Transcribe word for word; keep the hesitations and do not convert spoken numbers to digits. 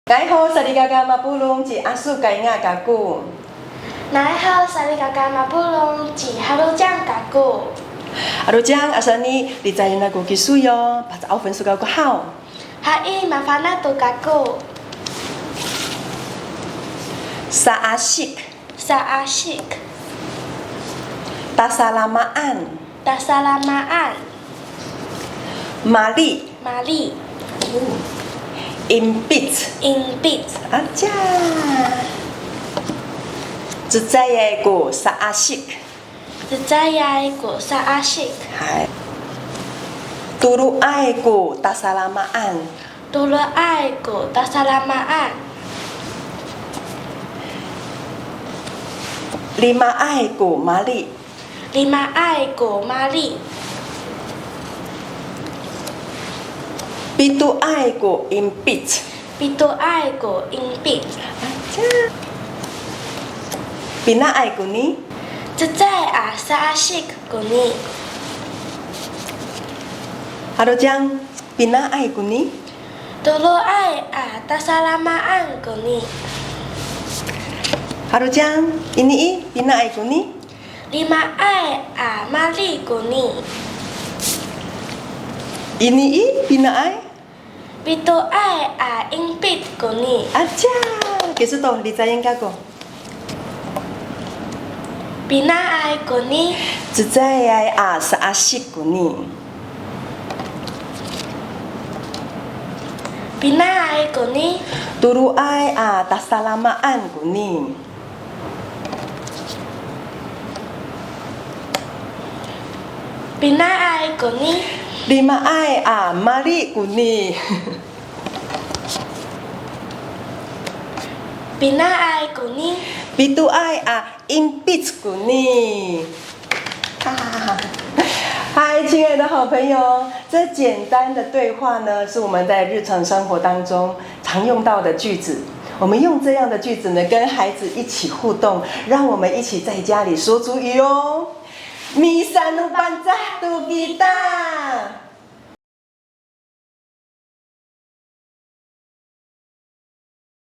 Nga'ay ho salikaka mapolong ci Aso Kaynga kako. Nga'ay ho salikaka mapolong ci Halocang kako. Halocang, asa ni licayen ako kiso yo, paca'ofen iso kako haw. Hay, mafana' to kako. Sa'asik. Sa'asik. Tasalamaan. Tasalamaan. Mali. Mali. Impic. Impic. Aca. Cecayay ko sa'asik. Cecayay ko sa'asik. Hay. Toloay ko tasalamaan. Toloay ko tasalamaan. Limaay ko mali. Limaay ko mali. Pitoay ko impic. Pitoay ko impic. Aca. Pinaay koni? Cecay a sa'asik koni. Halocang, pinaay koni? Toloay a tasalamaan koni. Halocang, ini i, pinaay koni? Limaay a mali koni. Ini i, pinaay? Pitoay a impic koni. Aca, kiso to, licayen kako. Pinaay koni? Cecayay a sa'asik koni. Pinaay koni? Toloay a tasalamaan koni. Pinaay koni? Limaay a mali koni. Pinaay koni? Pitoay a impic koni. 嗨，亲爱的好朋友，这简单的对话呢，是我们在日常生活当中常用到的句子。我们用这样的句子呢，跟孩子一起互动，让我们一起在家里说族语哦。MisanoPangcah to kita.